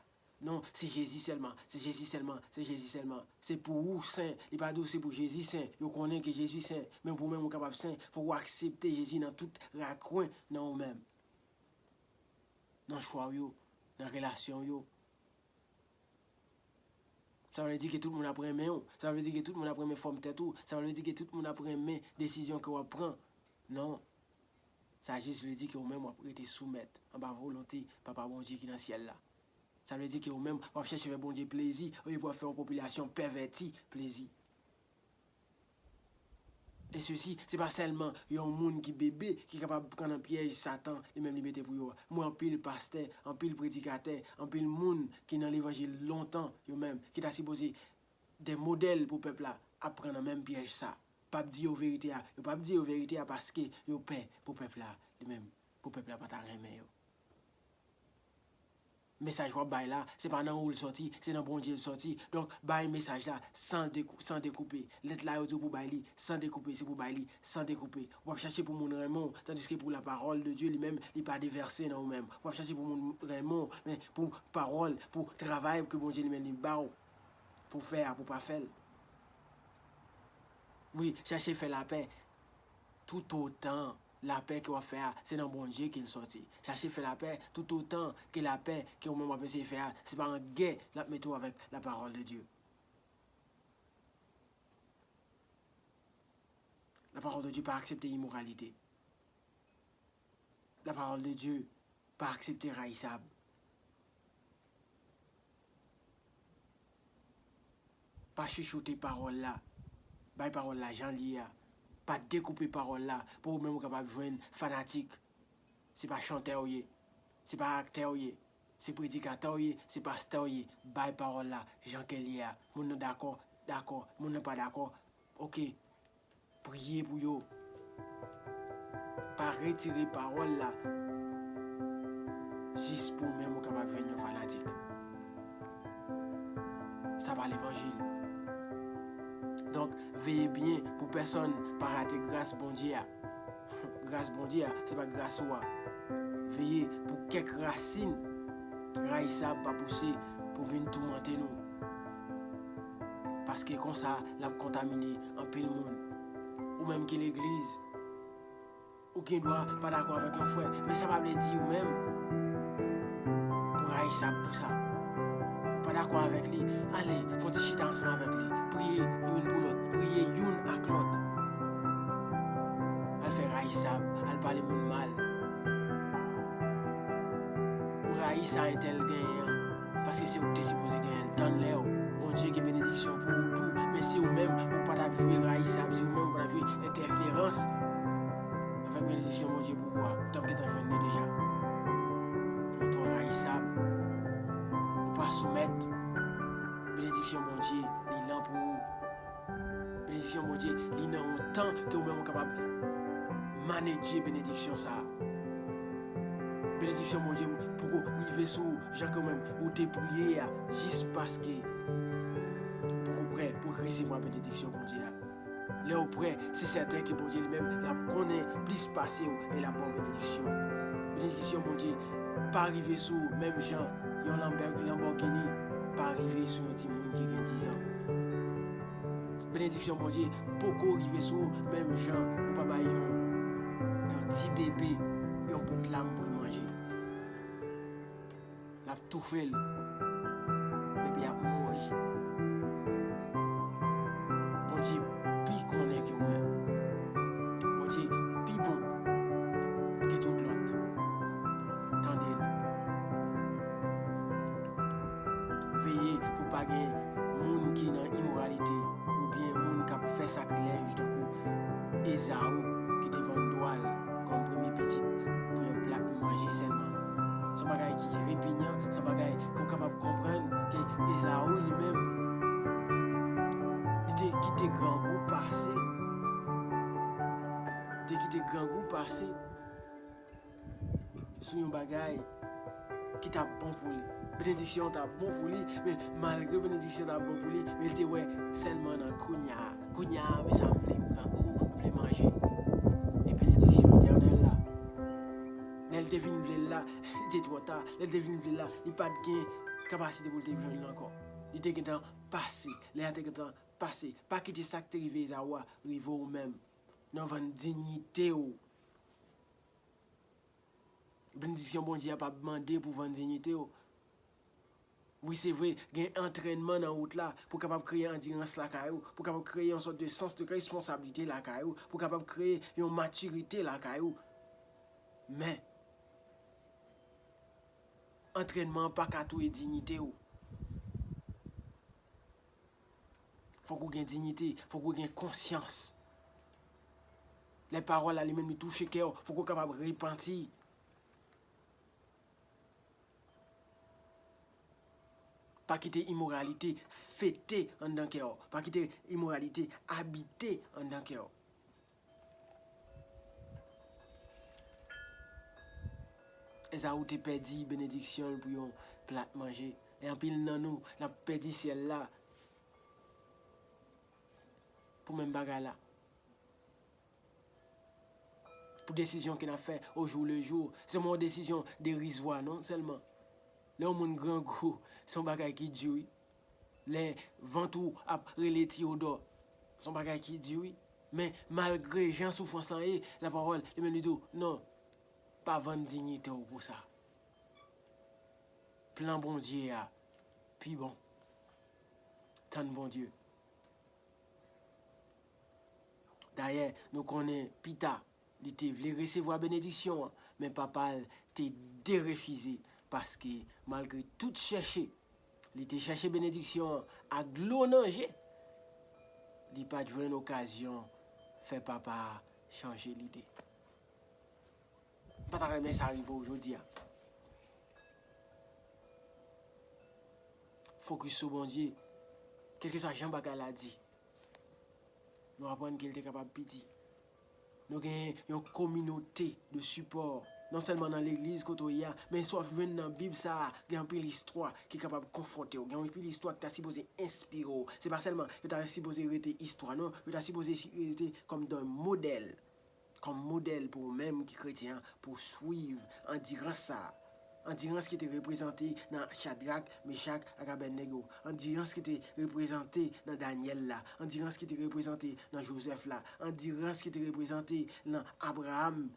Non, se Jezi sèlman, se Jezi sèlman, se Jezi sèlman. Se pou ou sen, li pa di w se pou Jezi sen. Yo konnen ke Jezi sen, men pou menm ou kapab sen, fòk ou aksepte Jezi nan tout rakwen nan ou menm. Nan chwa w yo, nan relasyon w yo. Sa vle di ke tout moun ap renmen w. Sa vle di ke tout moun ap renmen fòm tèt ou. Sa vle di ke tout moun ap renmen desizyon ke w ap pran. Non. Sa jis vle di ke ou menm w ap rete soumèt anba volonte Papa Bondye ki nan syèl la. Sa vle di ke ou menm w ap chèche fè Bondye plezi olye pou w ap fè yon popilasyon pèvèti plezi. E sesi, se pa sèlman yon moun ki bebe ki kapab pran nan pyèj Satan li menm li mete pou yo a. M wè anpil pastè, anpil predikatè, anpil moun ki nan levanjil lontan yo menm, ki ta sipoze de modèl pou pèp la ap pran nan menm pyèj sa. P ap di yo verite a. Yo p ap di yo verite a paske yo pè pou pèp la, li menm, pou pèp la pa ta renmen yo. Mesaj w ap bay la, se pa nan ou l sòti, se nan Bondye l sòti. Donk, bay mesaj la san dekou-, san dekoupe. Lèt la, yo di w pou bay li san dekoupe, se pou bay li san dekoupe. W ap chache pou moun renmen w, tandiske pou la parole de Dieu li menm, li pa devèse nan ou menm. W ap chache pou moun renmen w, men pou pawòl, pou travay ke Bondye li menm li ba w, pou fè a, pou pa fè l. Wi, chache fè lapè. Toutotan lapè ke w ap fè a, se nan Bondye ke l sòti. Chache fè lapè toutotan ke lapè ke ou menm w ap eseye fè a, se pa an gè l ap mete w avèk la parole de Dieu. La parole de Dieu pa aksepte imoralite. La parole de Dieu pa aksepte rayisab. Pa chichoute pawòl la. Bay pawòl la jan l ye a. Pa dekoupe pawòl la pou ou menm ou kapab jwenn fanatik. Se pa chantè w ye. Se pa aktè w ye. Se predikatè w ye. Se pastè w ye. Bay pawòl la jan ke l ye a. Moun nan dakò, dakò. Moun nan pa dakò, oke. Priye pou yo. Pa retire pawòl la jis pou ou menm ou kapab jwenn yon fanatik. Sa pa levanjil. Donk, veye byen pou pèsonn pa rate gras Bondye a. Gras Bondye a, se pa gras ou a. Veye pou kèk rasin rayisab pa pouse pou vin toumante nou. Paske konsa, l ap kontamine anpil moun. Ou menm ki legliz, ou gen dwa pa dakò avèk yon frè, men sa pa vle di ou menm pou rayisab pou sa. Ou pa dakò avèk li, ale, fè yon ti chita ansanm avèk li, priye youn pou lòt, priye youn ak lòt. Al fè rayisab, al pale moun mal. Ou rayi sa entèl genyen an, paske se ou ki te sipoze genyen l. Tann lè w. Bondye gen benediksyon pou ou tou, men si ou menm ou pa t ap jwe rayisab, si ou menm ou pa t ap jwe entèferans avèk benediksyon Bondye pou ou a, ou t ap gentan jwenn li deja. Ou twò rayisab. Ou pa soumèt. Benediksyon Bondye, li lan pou ou. Benediksyon Bondye, li nan yon tan ke ou menm ou kapab manedje benediksyon sa a. Benediksyon Bondye poko rive sou ou, jan ke ou menm ou te priye a, jis paske ou poko prè pou resevwa benediksyon Bondye a. Lè ou prè, se sèten ke Bondye li menm, l ap konnen plis pase w e l ap ba w benediksyon. Benediksyon Bondye pa rive sou ou menm jan yon Lambè-, Lamborghini pa rive sou yon timoun ki gen diz an. Benediksyon Bondye poko rive sou ou menm jan ou pa bay yon, yon ti bebe yon bout lam pou l manje. L ap toufe l, bebe ap mouri. Bondye pi konnen ke ou menm. Bondye pi bon ke tout lòt. Tande l. Veye pou pa gen moun ki nan imoralite oubyen moun k ap fè sakrilèj tankou Ezaou ki te vann dwa l kòm premye pitit pou yon plat manje sèlman. Se yon bagay ki repenyan, se yon bagay ke w kapab konprann ke Ezaou li menm, li te kite grangou pase. Li te kite grangou pase sou yon bagay ki t ap bon pou li. Benediksyon an t ap bon pou li, men malgre benediksyon t ap bon pou li, men l te wè sèlman nan kounye a. Kounye a, men sa m vle, m grangou, m vle manje. E benediksyon etènèl la, lè l te vin vle l la, li te twò ta. Lè l te vin vle l la, li pa t gen kapasite pou l te jwenn l ankò. Li te gentan pase. Lè a te gentan pase. Pa kite sa k te rive Ezaou a rive w menm. Nan vann diyite w. Benediksyon Bondye a p ap mande pou vann diyite w. Wi, se vre, gen antrènman nan wout la pou kapab kreye andirans lakay ou, pou kapab kreye yon sòt de sans de responsablite lakay ou, pou kapab kreye yon matirite lakay ou. Men, antrènman an pa ka touye diyite w. Fòk ou gen diyite, fòk ou gen konsyans. Lè pawòl la li menm li touche kè w, fòk ou kapab repanti. Pa kite imoralite fete anndan kè w. Pa kite imoralite abite anndan kè w. Ezaou te pèdi benediksyon l pou yon plat manje. E anpil nan nou, n ap pèdi syèl la pou menm bagay la. Pou desizyon ke n ap fè au jour le jour. Se pa yon desizyon derizwa non sèlman. Lè yon moun grangou, se yon bagay ki di wi. Lè vant ou ap rele Tiyodò, se yon bagay ki di wi. Men malgre jan soufrans lan ye, lapawòl li menm li di w, non, pa vann diyite w pou sa. Plan Bondye a pi bon. Tann Bondye. Dayè, nou konnen pita, li te vle resevwa benediksyon an, men papa l te derefize, paske malgre tout chèche li te chèche benediksyon an ak dlo nan je, li pa t jwenn okazyon fè papa a chanje lide. M pa ta renmen sa rive w jodi a. Fokis sou Bondye. Kèlkeswa jan bagay la di, nou aprann ke l te kapab pi di. Nou gen yon kominote de sipò, non sèlman nan legliz kote w ye a, men sa w ap jwenn nan Bib sa a, gen anpil istwa ki kapab konfòte w, gen anpil istwa ki ta sipoze enspire w. Se pa sèlman yo ta sipoze rete istwa, non, yo ta sipoze rete kòm de modèl. Kòm modèl pou ou menm ki kretyen an, pou w swiv andirans sa a. Andirans ki te reprezante nan Chadrak, Mechak ak Abèdnego. Andirans ki te reprezante nan Danyèl la. Andirans ki te reprezante nan Jozèf la. Andirans ki te reprezante nan Abraram.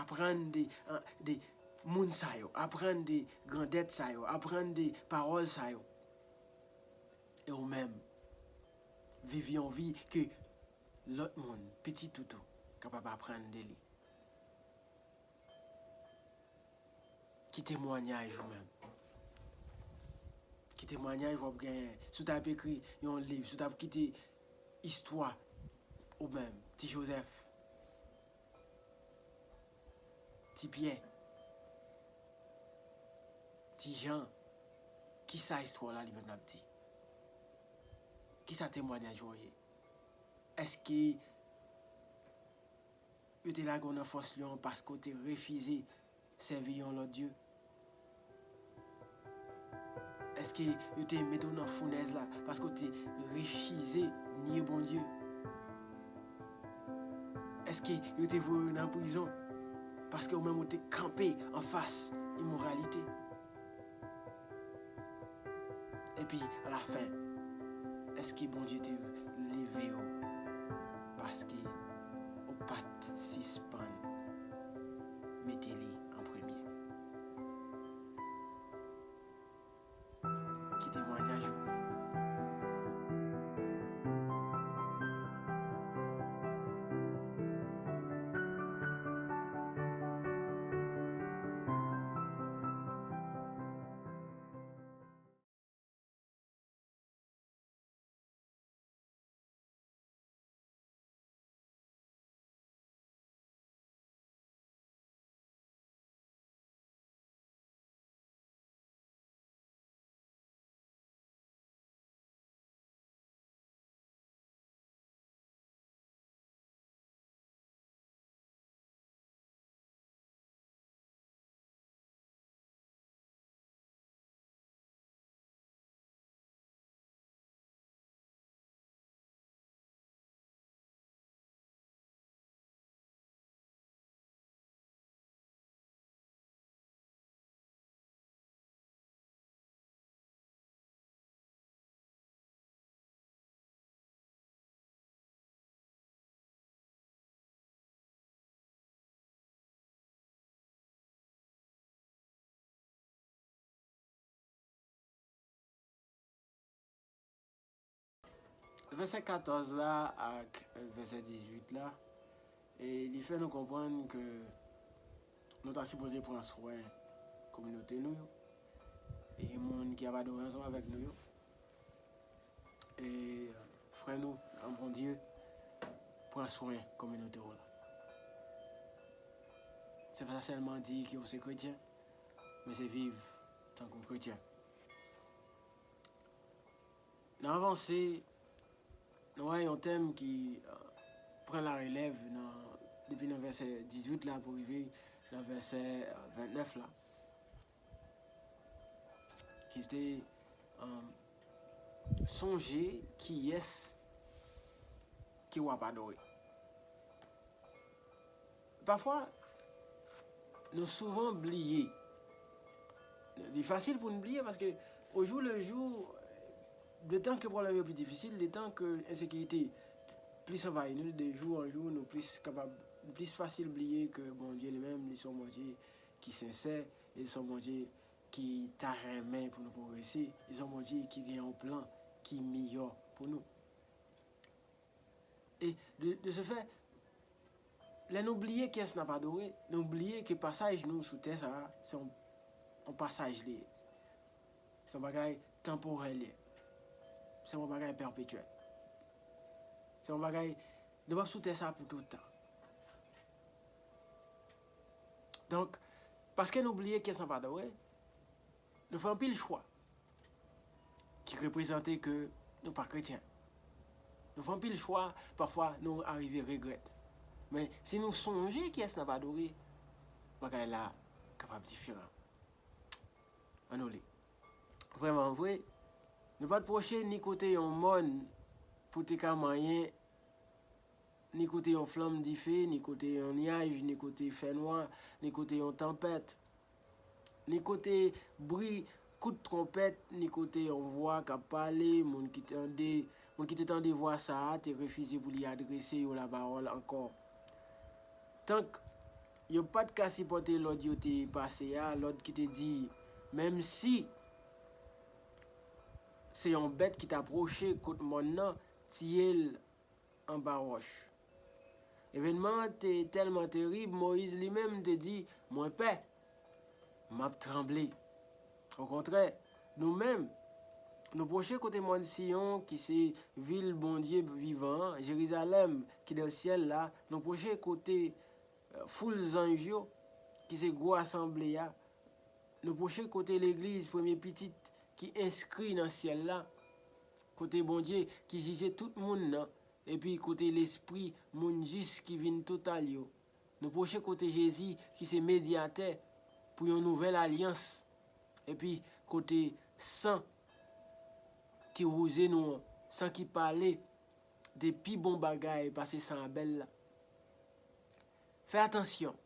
Aprann de, an, de moun sa yo. Aprann de grandèt sa yo. Aprann de pawòl sa yo. E ou menm, viv yon vi ke lòt moun, pitit ou tou, kapab aprann de li. Ki temwayaj ou menm? Ki temwayaj w ap genyen? Si w t ap ekri yon liv, si w t ap kite istwa ou menm, Ti Jozèf, Ti Pyè, Ti Jan, kisa istwa w la li menm l ap di? Kisa temwayaj ou an ye? Èske yo te lage w nan fòs lyon paske w te refize sèvi yon lòt dye? Èske yo te mete w nan founèz la paske w te refize nye Bondye? Èske yo te voye w nan prizon paske ou menm ou te kanpe anfas imoralite? Epi, alafen, èske Bondye te leve w paske ou pa t sispann mete li an premye? Ki temwayaj ou? Vèsè katòz la ak vèsè dizuit la, e li fè nou konprann ke nou ta sipoze pran swen kominote nou yo, e moun ki ap adore ansanm avèk nou yo, e frè nou nan Bondye, pran swen kominote w la. Se pa sèlman di ke w se kretyen, men se viv tankou kretyen. Nan avanse, nou wè yon tèm ki euh, pran larelèv nan, depi nan vèsè dizuit la pou rive nan vèsè euh, vennèf la, ki te euh, sonje kiyès ke w ap adore. Pafwa, nou souvan bliye. Li fasil pou n bliye paske ojou le jou, detan ke pwoblèm yo pi difisil, detan ke ensekirite plis anvayi nou, de jou an jou, nou plis kapab, plis fasil bliye ke Bondye li menm, li se yon Bondye ki sensè, e li se yon Bondye ki ta renmen pou nou pwogrese, li se yon Bondye ki gen yon plan ki miyò pou nou. E de, de se fè, lè nou bliye kiyès n ap adore, nou bliye ke pasaj nou sou tè sa a, se yon, yon pasaj li ye. Se yon bagay tanporèl li ye. Se yon bagay pèpetyèl. Se yon bagay, nou p ap sou tè sa a pou tout tan. Donk, paske nou bliye kiyès n ap adore, nou fè anpil chwa ki reprezante ke nou pa kretyen. Nou fè anpil chwa, pafwa nou arive regrèt. Men si nou sonje kiyès n ap adore, bagay la kapab diferan. Ann nou li. Vrèman vre, nou pa t pwoche ni kote yon mòn pou te ka manyen, ni kote yon flanm dife, ni kote yon nyaj, ni kote fènwa, ni kote yon tanpèt, ni kote bri kout twonpèt, ni kote yon vwa k ap pale, moun ki tande, moun ki te tande vwa sa a te refize pou li adrese yo lapawòl ankò. Tank yo pa t ka sipòte lòd yo te pase a, lòd ki te di, menm si se yon bèt ki ta pwoche kot mòn nan, tiye l anba wòch. Evènman an te tèlman terib, Moyiz li menm te di, mwen pè, m ap tranble. Okontrè, nou menm, nou pwoche kote mòn Siyon, ki se vil Bondye vivan an, Jerizalèm ki nan syèl la, nou pwoche kote euh, foul zanj yo, ki se gwo asanble a, nou pwoche kote legliz premye pitit ki enskri nan syèl la, kote Bondye ki jije tout moun nan, epi kote lespri moun jis ki vin total yo. Nou pwoche kote Jezi ki se medyatè pou yon nouvèl alyans, epi kote san ki wouze nou an, san ki pale de pi bon bagay pase san Abèl la. Fè atansyon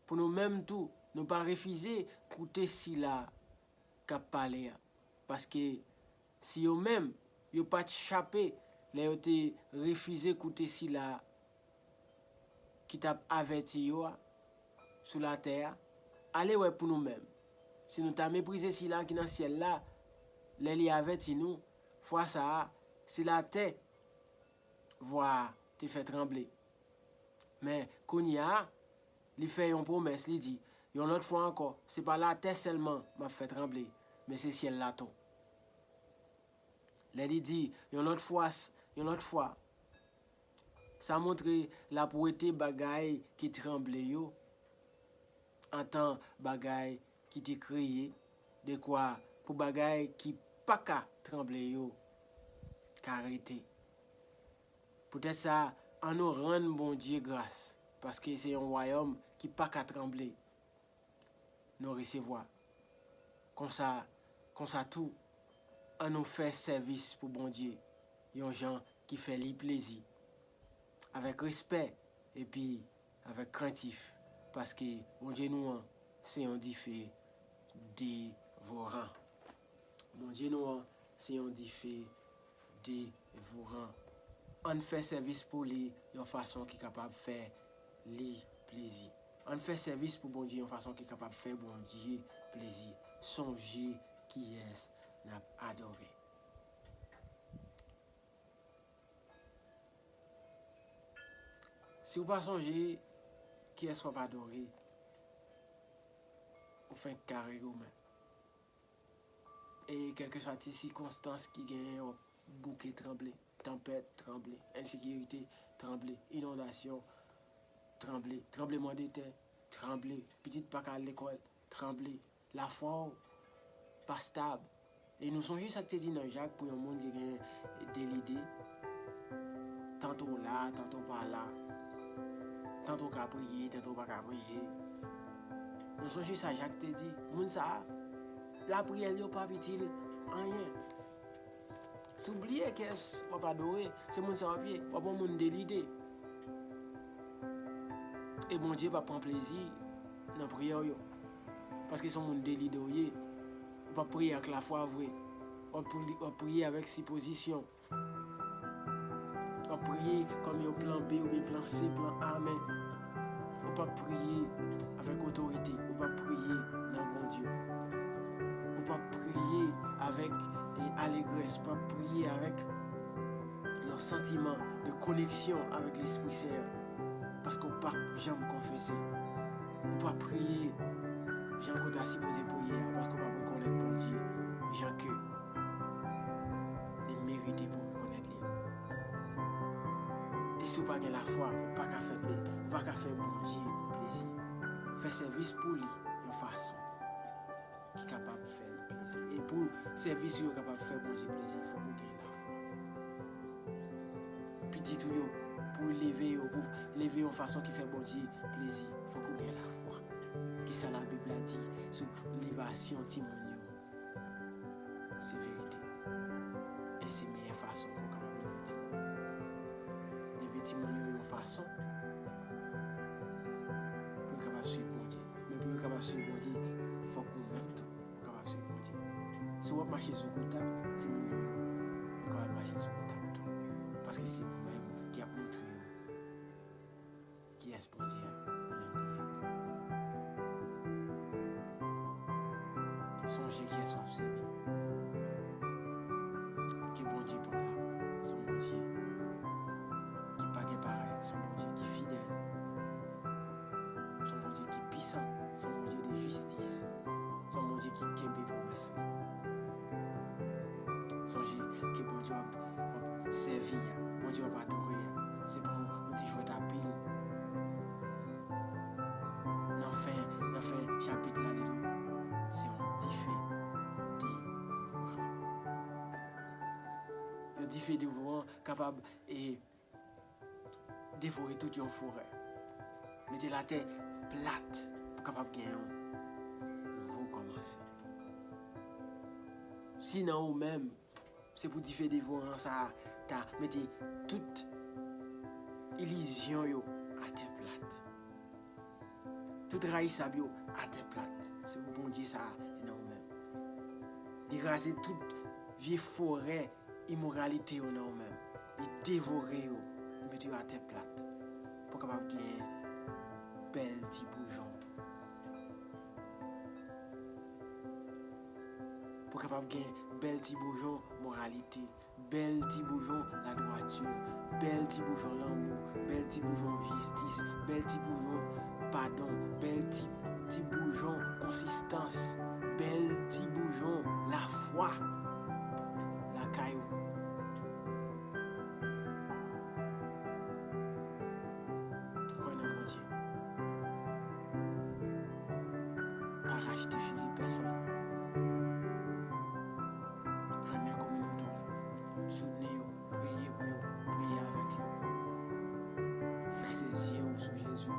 pou nou menm tou, nou pa refize koute sila k ap pale a. Paske si yo menm, yo pa t chape lè yo te refize koute sila ki t ap avèti yo a sou latè a, ale wè pou nou menm. Si nou ta meprize sila ki nan syèl la, lè li avèti nou, fwa sa a, se latè vwa a te fè tranble. Men, kounye a, li fè yon pwomès, li di, yon lòt fwa ankò, se pa latè sèlman m ap fè tranble, men se syèl la tou. Lè li di, yon lòt fwa, s- yon lòt fwa, sa montre l ap wete bagay ki tranble yo, antan bagay ki te kreye, dekwa pou bagay ki pa ka tranble yo ka rete. Poutèt sa, ann nou rann Bondye gras, paske se yon wayòm ki pa ka tranble. Nou resevwa. Konsa, konsa tou, ann nou fè sèvis pou Bondye yon jan ki fè li plezi, avèk respè epi avèk krentif, paske Bondye nou an se yon dife devoran. Bondye nou an se yon dife devoran. Ann fè sèvis pou li yon fason ki kapab fè li plezi. Ann fè sèvis pou Bondye yon fason ki kapab fè Bondye plezi. Sonje kiyès n ap adore. Si w pa sonje kiyès w ap adore, ou fenk kare goumen. E kèlkeswa ti sikonstans ki genyen, w ap bouke tranble, tanpèt, tranble, ensekirite, tranble, inondasyon, tranble, tranblemanntè, tranble, pitit pa ka al lekòl, tranble, lafwa w pa stab, E nou sonje sa k te di nan Jak pou yon moun ki gen de lide, tanto w la, tanto w pa la, tanto w ka priye, tanto w pa ka priye. Nou sonje sa Jak te di, moun sa a, lapriyè l yo p ap itil anyen. Si w bliye kiyès w ap adore, se moun sa w ap ye, w ap yon moun de lide. E Bondye p ap pran plezi nan priyè w yo. Paske se yon moun de lide w ye. Ou p ap priye ak lafwa vre. W ap pri-, w ap priye avèk sipozisyon. W ap priye kòm yon plan B oubyen plan C, plan A, men ou p ap priye avèk otorite. Ou p ap priye nan Bondye. Ou p ap priye avèk, e, alegrès. Ou p ap priye avèk yon santiman de koneksyon avèk Lespri Sen an. Paske w p ap janm konfese. Ou p ap priye jan ke w ta sipoze priye a, paske w p ap rekonèt Bondye jan ke li merite pou w rekonèt li. E si w pa gen lafwa, ou pa ka fè ple-, ou pa ka fè Bondye plezi. Fè sèvis pou li yon fason ki kapab fè li plezi. E pou sèvis ou yo kapab fè Bondye plezi, fòk ou gen lafwa. Pitit ou yo, pou leve yo, pou leve yon fason ki fè Bondye plezi, fòk ou gen lafwa. Kisa Labib la di sou levasyon timoun yo? Se verite. E se meyè fason pou w kapab leve timoun yo. Leve timoun yo yon fason pou yo kapab swiv Bondye. Men pou yo kapab swiv Bondye, fòk ou menm tou ou kapab swiv Bondye. Si w ap mache sou goutak, timoun yo, yo kapab mache sou goutak tou. Paske se ou menm ki ap montre yo kiyès Bondye a, ou menm li ye. Sonje kiyès w ap sèvi. Ke Bondye pa w la, se yon Bondye ki pa gen parèy, se yon Bondye ki fidèl, se yon Bondye ki pisan, se yon Bondye de jistis, se yon Bondye ki kenbe pwomès li. Sonje ke Bondye w ap, w ap sèvi a, Bondye w ap adore a, se pa yon, yon ti jwèt a pil. Nan fen, nan fen chapit la, li di w, se yon dife devoran. Yon dife devoran kapab, e, devore tout yon forè. Mete latè plat pou kapab gen yon nouvo kòmanse. Si nan ou menm, se pou dife devoran sa a ta mete tout ilizyon yo atè plat. Tout rayisab yo atè plat. Se pou Bondye sa a nan ou menm. Li raze tout vye forè imoralite yo nan ou menm. Li devore yo, li mete yo atè plat. Pou w kapab gen bèl ti boujon. Pou w kapab gen bèl ti boujon moralite, bèl ti boujon ladwati, bèl ti boujon lanmou, bèl ti boujon jistis, bèl ti boujon padon, bèl ti, ti boujon konsistans, bèl ti boujon lafwa lakay ou. Kwè nan Bondye. Pa rachte figi pèsòn. Renmen kominote w. Soutni yo. Priye pou yo. Priye avèk yo. Fikse zye w sou Jezi.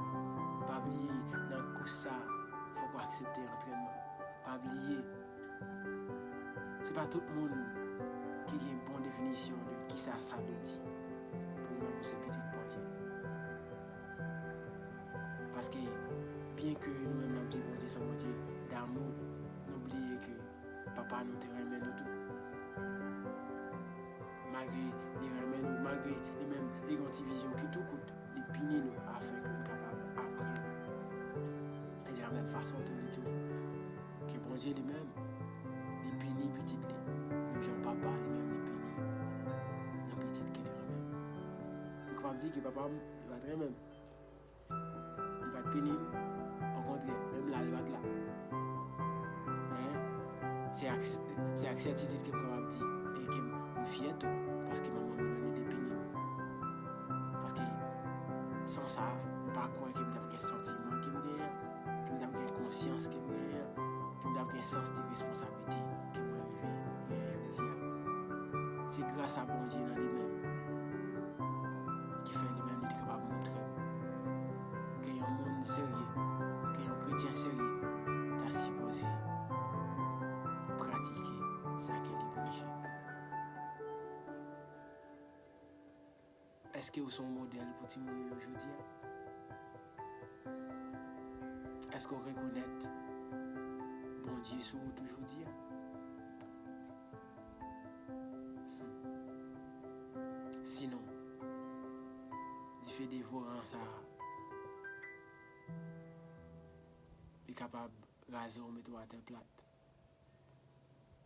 Pa bliye, nan kous sa a, fòk w aksepte antrènman. Pa bliye, se pa tout moun ki gen bon definisyon de kisa sa vle di pou ou menm ou se pitit Bondye. Paske, byenke nou menm n ap di Bondye se yon Bondye damou, nou bliye ke Papa nou te renmen nou tou. Malgre li renmen nou, malgre li menm li gen yon ti vizyon ki tou kout, li pini nou afin ke nou kapab aprann. E de la menm fason tou, li di w ke Bondye li menm, li pini pitit li, menm jan papa li menm li pini nan pitit ke li renmen. Nou kapab di ke papa m, li pa t renmen m. Li pa t pini m. Okontrè, menm la, li pa t la. Men, se ak, se ak sètitid ke m kapab di, e ke m, m fyè tou, paske manman m li menm li te pini m. Paske, san sa, m pa kwè ke m t ap gen santiman ke m genyen an, ke m t ap gen konsyans ke m genyen an, ke m t ap gen sans de responsablite ke mwen rive genyen. Se gras a Bondye nan li menm ki fè li menm li te kapab montre m ke yon moun serye, ke yon kretyen serye ta sipoze pratike sa ke li preche. Èske w se yon modèl pou timoun ou yo jodi a? Èske w rekonèt Bondye sou wout ou jodi a? Sinon, dife devoran sa a, li kapab raze w, mete w atè plat.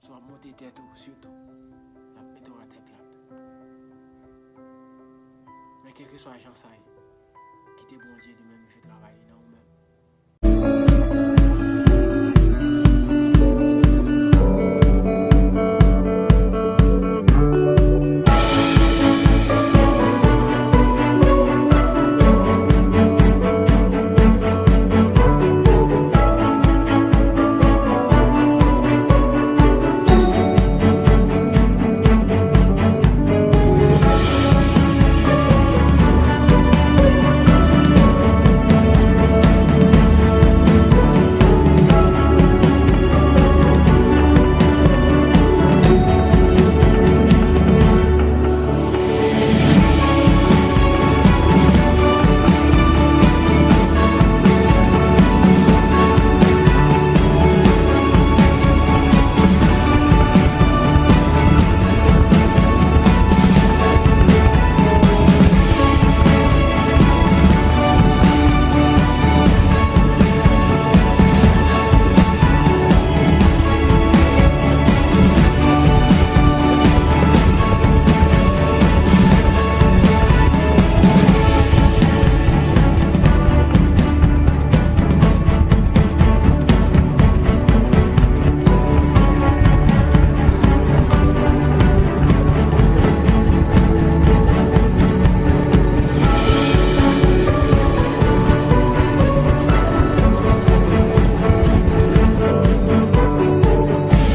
Si w ap monte tèt ou, sitou, l ap mete w atè plat. Men kèlkeswa jan sa ye, kite Bondye li menm li fè travay